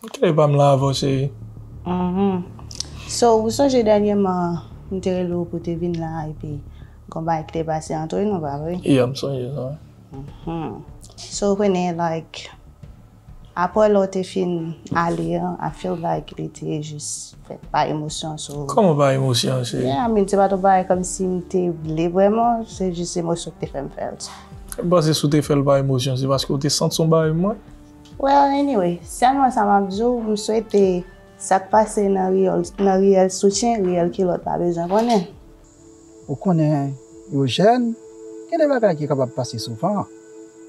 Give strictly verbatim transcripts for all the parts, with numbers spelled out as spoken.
Ok, pa m la avè w, cheri. Mhm. So, ou sonje dènyèman, m te rele w pou te vin la, epi gon bagay ki te pase ant nou, pa vre? Yeah, m sonje sa. Mhm. So, konnen, like, apre lè w te fin ale an, I feel like li te jis fèt pa emosyon, so. Kòman pa emosyon, cheri? Yeah, I mean, se pa t yon bagay kòmsi m te vle vrèman, se jis emosyon ki te fè m fè l. M panse si w te fè l pa emosyon, se paske w te santi yon bagay mwen. Well, anyway, sèlman sa m ap di w, m swete sa k pase nan riyèl, nan riyèl soutyen, riyèl kilòt pa bezwen konnen. Ou konnen yo jèn, gen de bagay ki kapab pase souvan.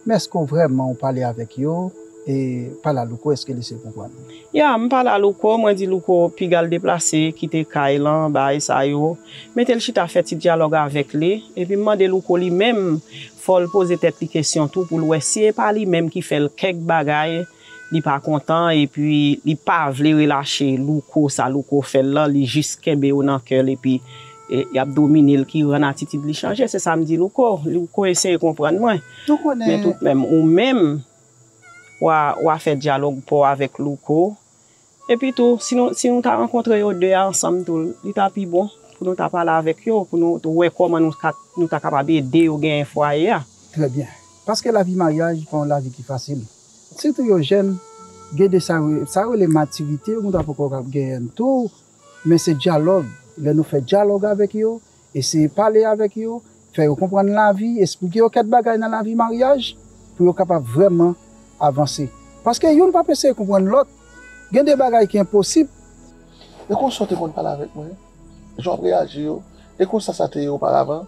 Men èske w vrèman ou pale avèk yo, e pale a Louko, èske li se konprann? Ya, m pale a Louko, mwen di Louko piga l deplase, kite kay lan, bagay sa yo. Mete l chita fè ti dyalòg avèk li, epi m mande Louko li menm, fò l poze tèt li kesyon tou pou l wè si e pa li menm ki fè l kèk bagay, li pa kontan, epi li pa vle relache Louko, sa Louko fè l lan, li jis kenbe yo nan kè l, epi e, y ap domine l, ki rann atitid li chanje, se sa m di Louko. Louko eseye konprann mwen. Men toutmenm, ou menm, w a, w a fè dyalòg pa w avèk Louko. Epi tou, si nou, si nou ta rankontre yo de a ansanm tou, li ta pi bon pou nou ta pale avèk yo, pou nou wè kòman nou ka, nou ta kapab ede yo genyen fwaye a. Trè byen. Paske lavi maryaj pa yon lavi ki fasil. Sitou yo jèn, gen de sa, sa rele matirite, yo konn ta poko genyen tou, men se dyalòg. Lè nou fè dyalòg avèk yo, eseye pale avèk yo, fè yo konprann lavi, esplike yo kèk bagay nan lavi maryaj, pou yo kapab vrèman avanse. Paske youn p ap eseye konprann lòt. Gen de bagay ki enposib. E konsa w te konn pale avèk mwen, jan w ap reyaji yo, e konsa sa te ye oparavan.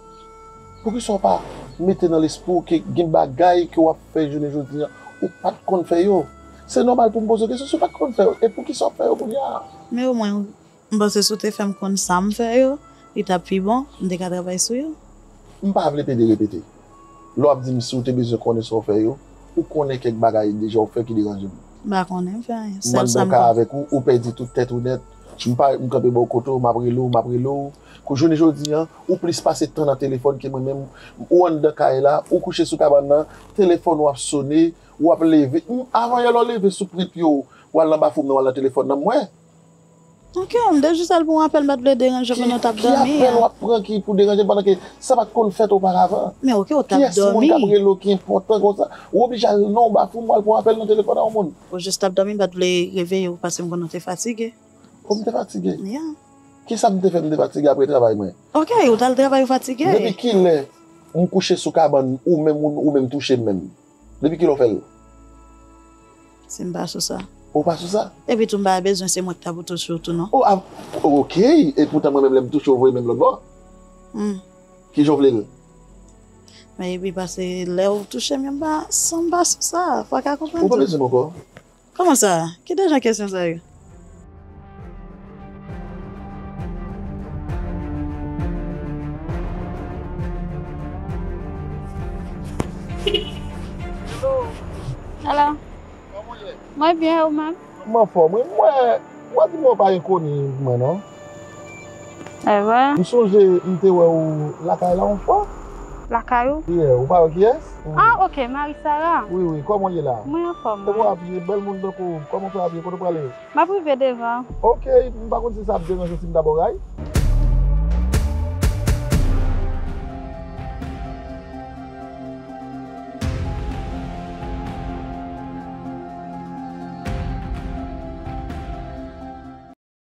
Poukisa w pa mete nan lespri w ke gen bagay ke w ap fè jounen jodi a, ou pa t konn fè yo? Se nòmal pou m poze w kesyon, si w pa t konn fè yo, e poukisa w ap fè yo kounye a? Men omwen, m panse si w te fè m konn sa m fè yo, li t ap pi bon, m te ka travay sou yo. M pa vle plede repete. Lè w ap di m si w te bezwen konnen sa w fè yo, ou konnen kèk bagay deja w fè ki deranje m. M pa konnen m fè anyen. M sèl sa m konnen. M ka avèk ou, ou pèdi tout tèt ou nèt. M pa, m kanpe bò kote w, m ap rele w, m ap rele w. Kou jounen jodi a, ou plis pase tan nan telefòn ke mwen menm. Ou anndan kay la, ou kouche sou kabann nan, telefòn ou ap sone, w ap leve. M, avan yè lè w leve sou pye w, w al nan bafwoum nan, w al nan telefòn nan, m wè. Ok, m te jis al pran yon apèl, m pa t vle deranje w pandan w t ap dòmi a. Ki apèl w ap pran ki pou deranje l pandan ke sa pa t konn fèt oparavan? Men ok, ou t ap dòmi. Kiyès moun k ap rele w ki enpòtan konsa? Ou oblije al nan yon bafwoum, w al pran yon apèl nan telefòn a yon moun. Ou jis t ap dòmi, m pa t vle reveye w paske m konnen w te fatige. Ou m te fatige? Ya. Kisa m te fè m te fatige apre travay mwen? Ok, ou t al travay ou fatige. Depi kilè m kouche sou kabann ou menm, ou, ou menm touche m menm? Depi kilè w fè l? Si m pa sou sa. Ou pa sou sa? Epi tou m pa bezwen se mwen ki ta pou touche w tou non. Oh, ah, ok. E poutan mwen menm lè m touche w, voye men m lòt bò. Hmm. Kijan w vle l? Men epi pase lè w touche m, m pa, san m pa sou sa. Fò w ka konprann tou. Ou pa bezwen m ankò. Kòman sa? Ki dejan kesyon sa yo? Hello. Hello. Kòman w ye? Mwen byen, ou menm? Mwen anfòm, wi. Mwen, mwen di mwen pa enkoni mwen, non. Evre? M sonje m te wè w lakay la yon fwa. Lakay ou? Yeah, ou pa wè kiyès? Ah, ok, Marie Sarah. Wi, wi, kòman w ye la? Mwen anfòm, wi. Kòman w ap ye? Bèl moun tankou w, kòman w fè ap ye? Kote w prale? M ap rive devan. Ok, m pa konn si sa ap deranje w si m ta ba w ray.